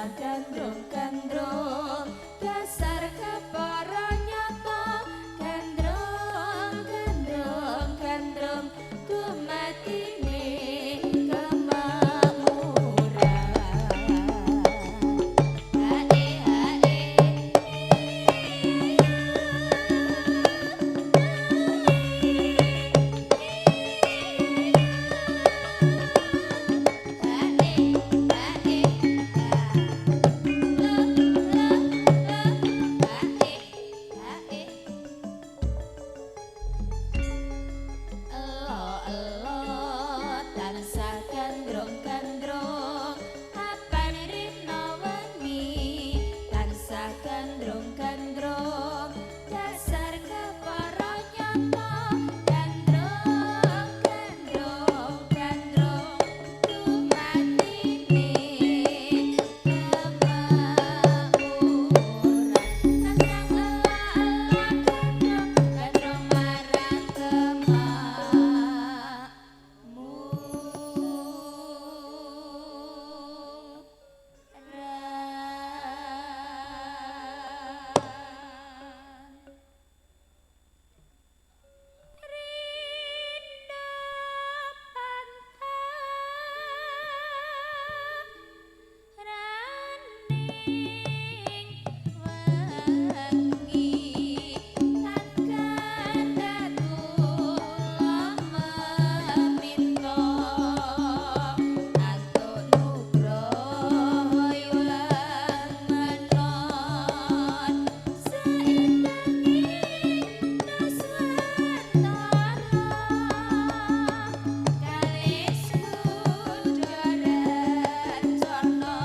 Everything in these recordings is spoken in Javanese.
Tansah gandrung-gandrung dasar kepara nyata gandrung gandrung gandrung dumatine kemakmuran. Hae hae tansah gandrung-gandrung apan rina wengi tansah gandrung-gandrung dasar kepara nyata gandrung gandrung gandrung dumatine kemakmuran. Tansah ela-ela gandrung gandrung marang kemakmuran. Rinda pantaraning wengi tan kandhatu meminta antuk nugroho iwang menon saindenging nuswantara kalis kudha rencana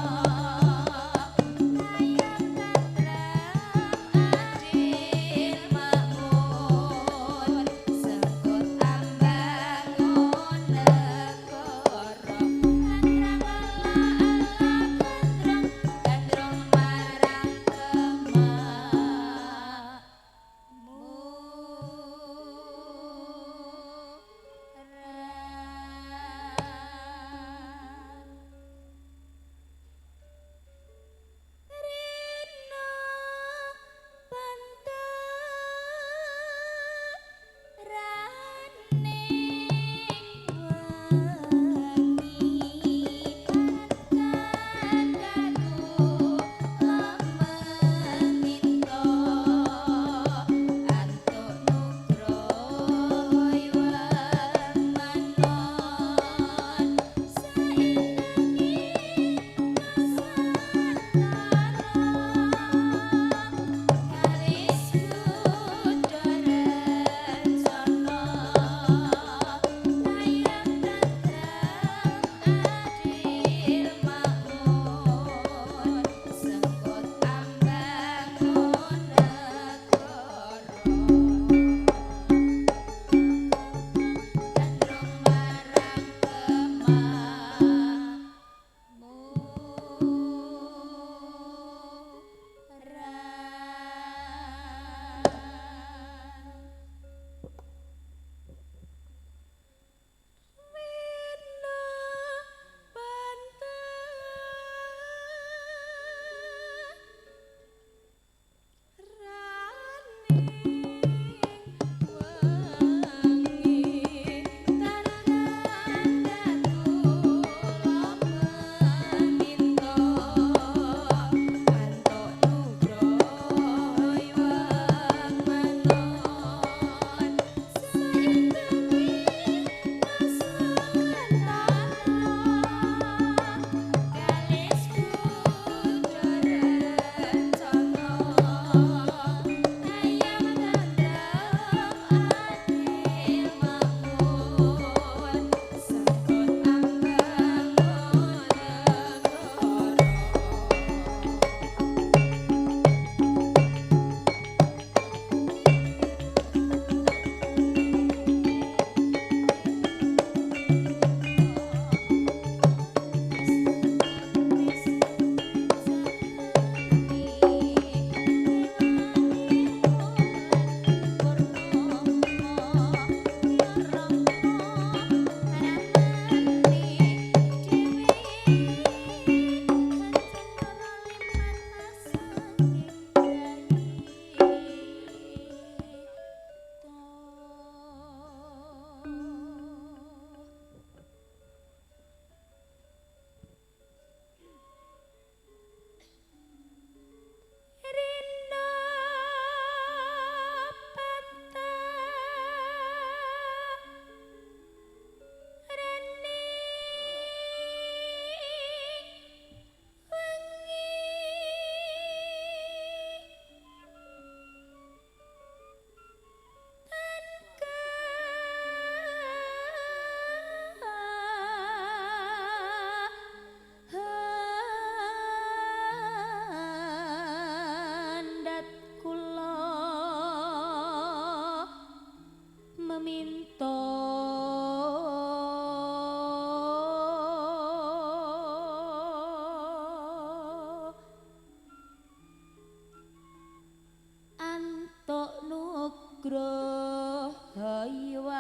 Nugroho Iwang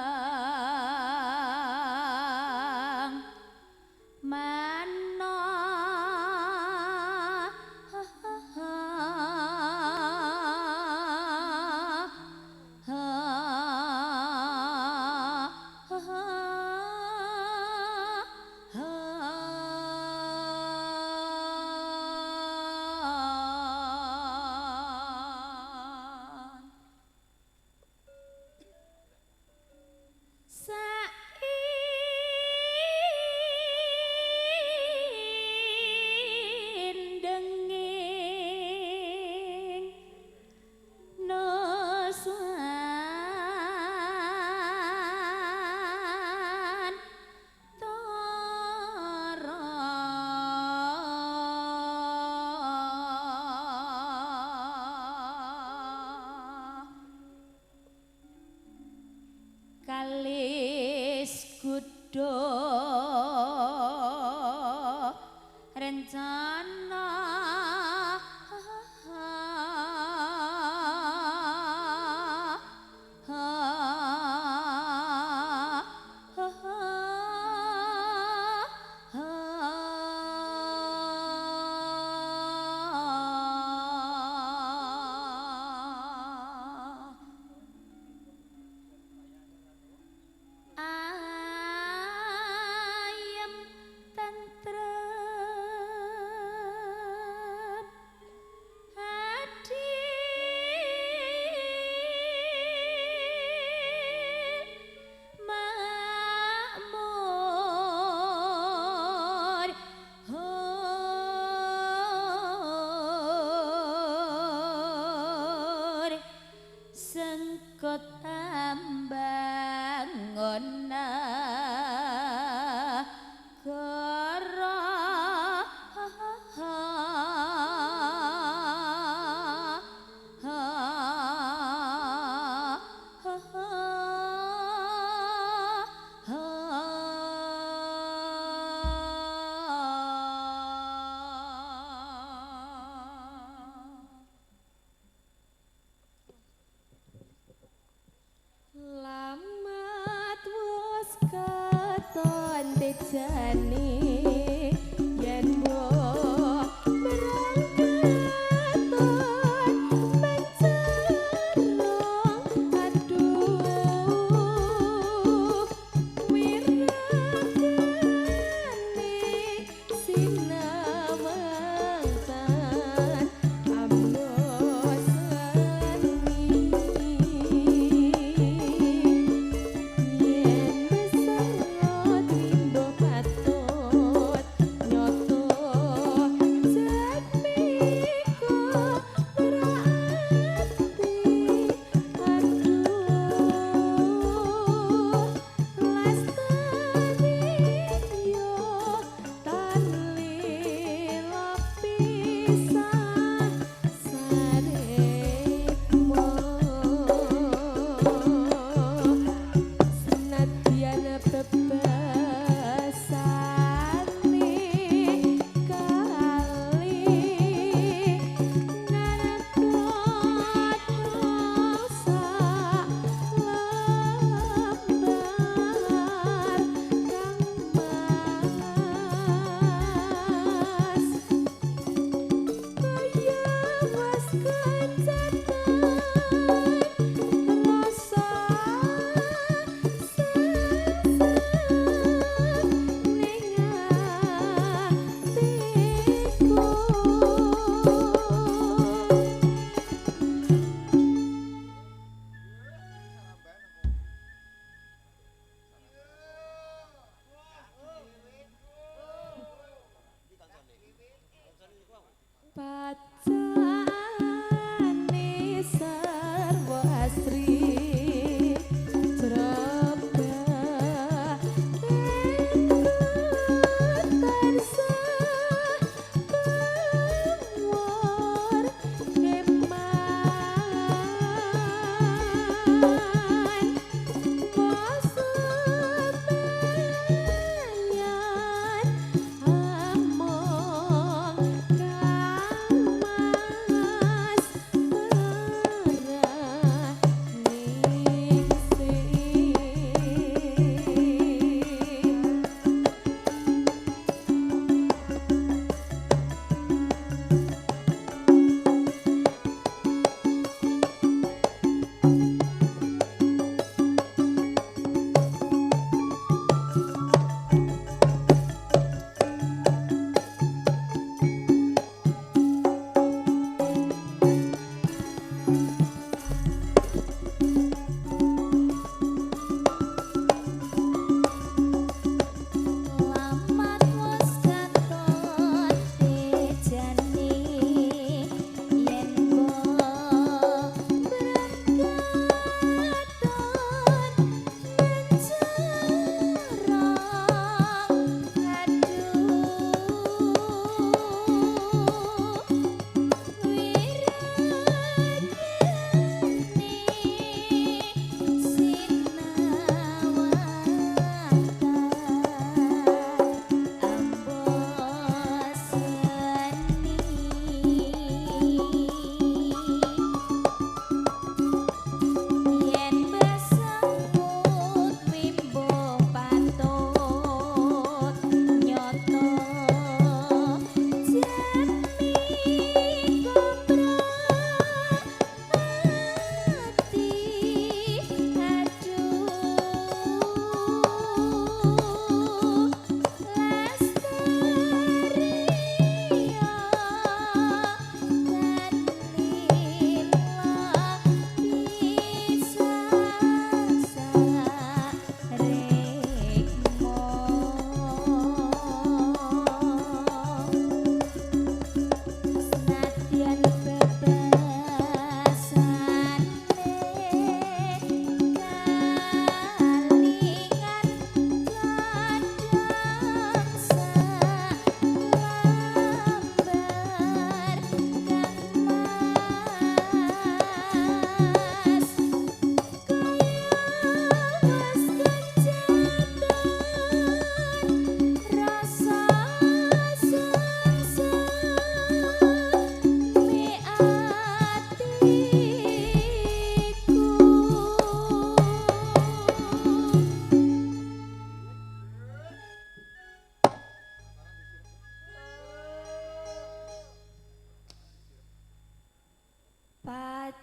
Mano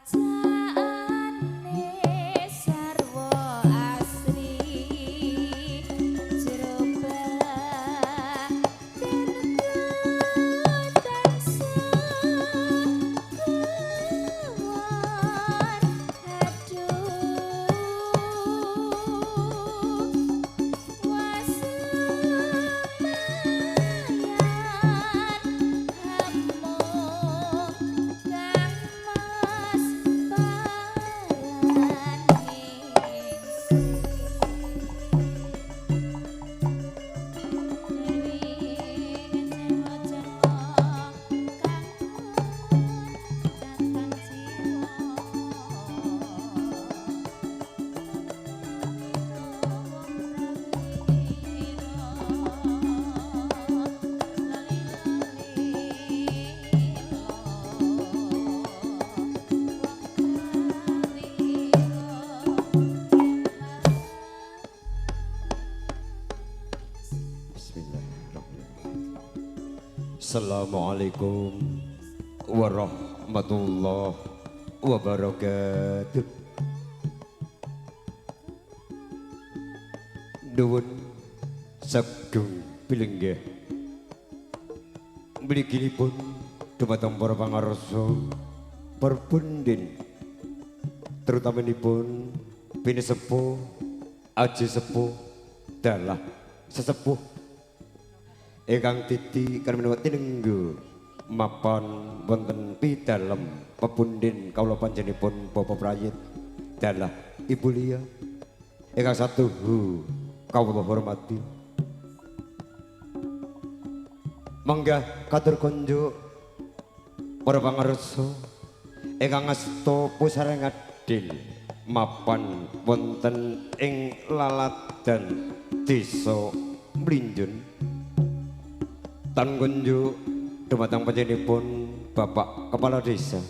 Kerajaane sarwa asri jero batin tansah kewon aduh wasemayan amung kang mas Bismillahirrahmanirrahim. Assalamualaikum warahmatullahi wabarakatuh. Nuwun sagung pilenggih mliginipun dumateng para pangarsa perpunden terutamanipun pinisepuh aji sepuh dalah sesepuh ingkang titi kan menawa tinenggu mapan wonten pidalem pepunden kawula panjenenganipun Bapak Prayit dalah Ibu Lia ingkang satuhu kawula hormati. Mangga katur kunjuk para pangarsa ingkang ngasta pusareng adil mapan wonten ing laladan desa Mlinjon. Tan kunjuk dumateng panjenenganipun Bapak Kepala Desa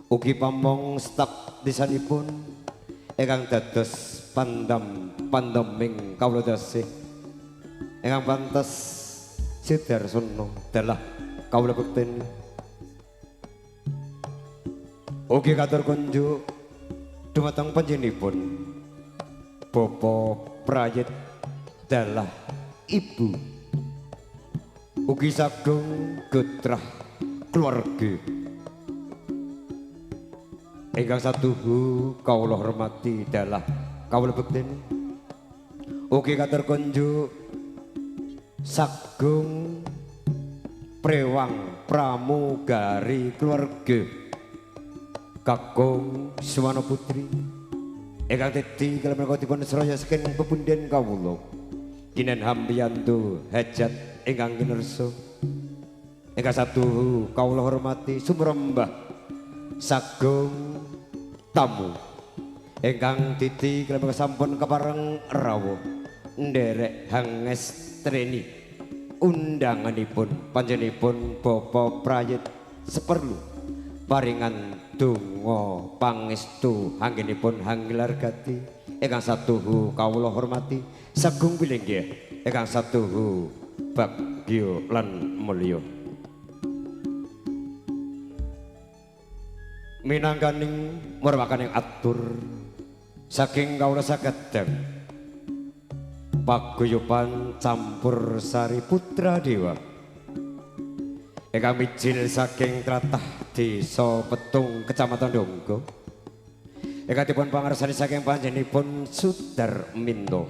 ugi pamong staf desanipun ingkang dados pandam pandeming kawula dasih ingkang pantes Sudarsono dalah kawula bekteni. Ugi katur kunjuk dumateng panjenenganipun Bapak Prayit dalah Ibu ugi sagung getrah keluarga ingkang satuhu kawula hormati dalah kawula bekteni. Ugi katur kunjuk sagung prewang pramugari keluarga kakung Suwana Putri ingkang tedhi kalamun dipun sraya saking pepunden kawula kinen hampiyantu hajat ingkang kinersa ingkang satuhu kawula hormati sumrembah sagung tamu ingkang titi kalamun sampun kepareng rawuh nderek hangestreni undanganipun panjenenganipun Bapak Prayit seperlu paringan donga pangestu anggenipun hanggelar gati ingkang satuhu kawula hormati sagung pilinggih ingkang satuhu bagya lan mulya. Minangkaning murwakaning atur saking kawula sakedheng paguyuban campur sari putra dewa ingkang mijil saking tlatah desa Petung kecamatan Donggo ingkang dipun pangarsani saking panjenenganipun Sudarminto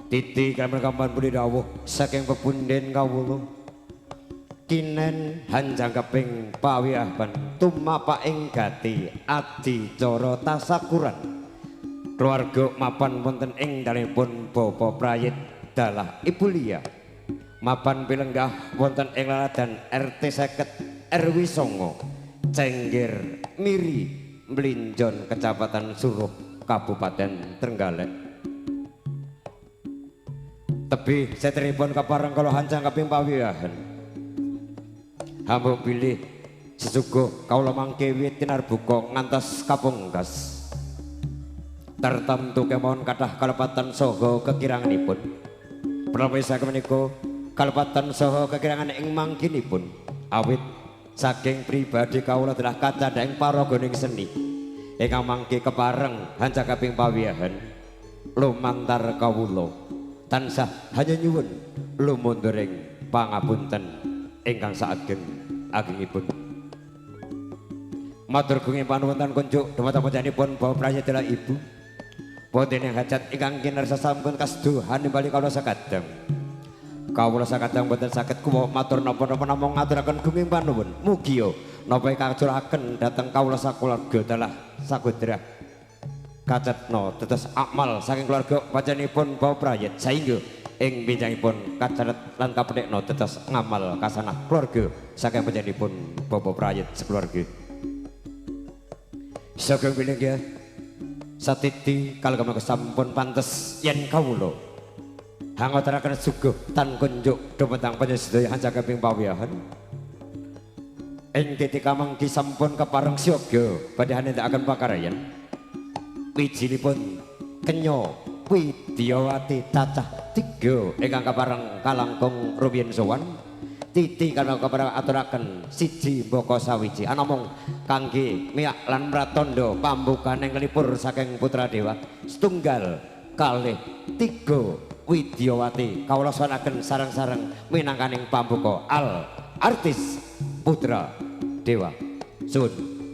titi kalamun kampan budi dawuh saking pepunden kawula kinen hanjangkeping pawiyahan tumapak ing gati adicara tasakuran keluarga mapan wonten ing dalemipun Bapak Prayit dalah Ibu Lia mapan pilenggah wonten ing laladan RT 50 RW 9 Cengger Miri Mlinjon Kecamatan Suruh Kabupaten Trenggalek. Tebih setripun kepareng kala hanjangkeping pawiyahan hambung bilih sesuguh kawula mangke wit tinarbuka ngantos kapungkas tartamtu kemawon kathah kalepatan saha kekiranganipun. Pramila saking menika kalepatan saha kekirangan ing mangkinipun awit saking pribadi kawula adalah kacandhaing paraga seni ingkang mangke kepareng hancakaping pawiyahan lumantar kawula tansah hanya nyuwun lumunturing pangapunten ingkang saageng agengipun. Matur gunging panuwun kunjuk dumateng panjenenganipun Bapak Prayitela Ibu. Wonten ing hajat ingkang kinarsa sampun kasduhan nimbali kawula sakadang. Kawula sakadang boten saged kuwa matur napa-napa namung ngaturaken gunging panuwun. Mugia napa ingkang aturaken dhateng kawula sakeluarga dalah sagodrah kacetna tetes amal saking keluarga panjenenganipun Bapak Prayit saengga ing benjangipun kacatet lan kapethekna tetes ngamal kasanah keluarga saking panjenenganipun Bapak Prayit sekeluarga. Sugeng pinanggih satiti kalgama sampun pantes yen kawula hangaturaken suguh tan kunjuk dumateng panjenengan sedaya hancakaping pawiyahan. Ing titi kamangki sampun kepareng siaga badhe nindakaken pakarayan. Wijinipun kenya widyawati cacah 3 ingkang kepareng kalangkung rumiyin sowan. Titi kana kepareng aturaken siji mbaka sawiji anamung kangge miyak lan pratandha pambukaning nglipur saking putra dewa setunggal kalih 3 widyawati kawula sonaken sareng-sareng minangkaning pambuka al artis putra dewa. Suwun.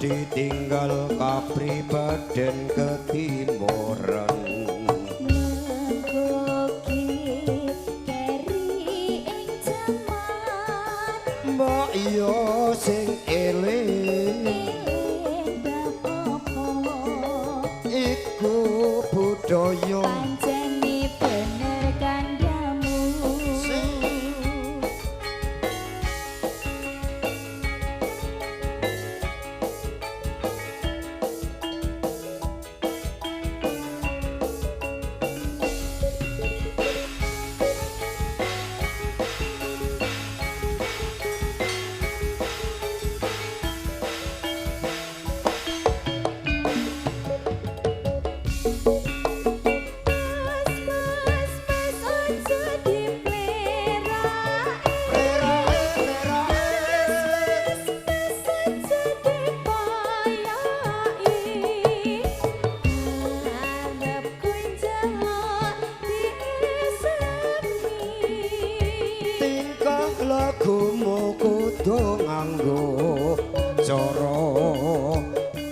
Ditinggal kapribaden ketimuran mengkoki keri ing jaman mbok yo sing eling eling bab apa iku budaya pancene bener kandhamu. Lagumu kudu nganggo cara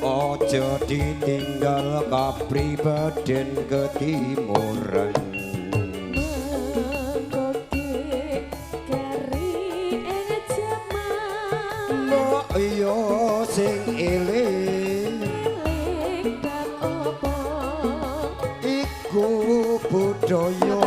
aja ditinggal kapribaden ketimuran mengkoki keri ing jaman mbok yo sing eling eling bab apa iku budaya.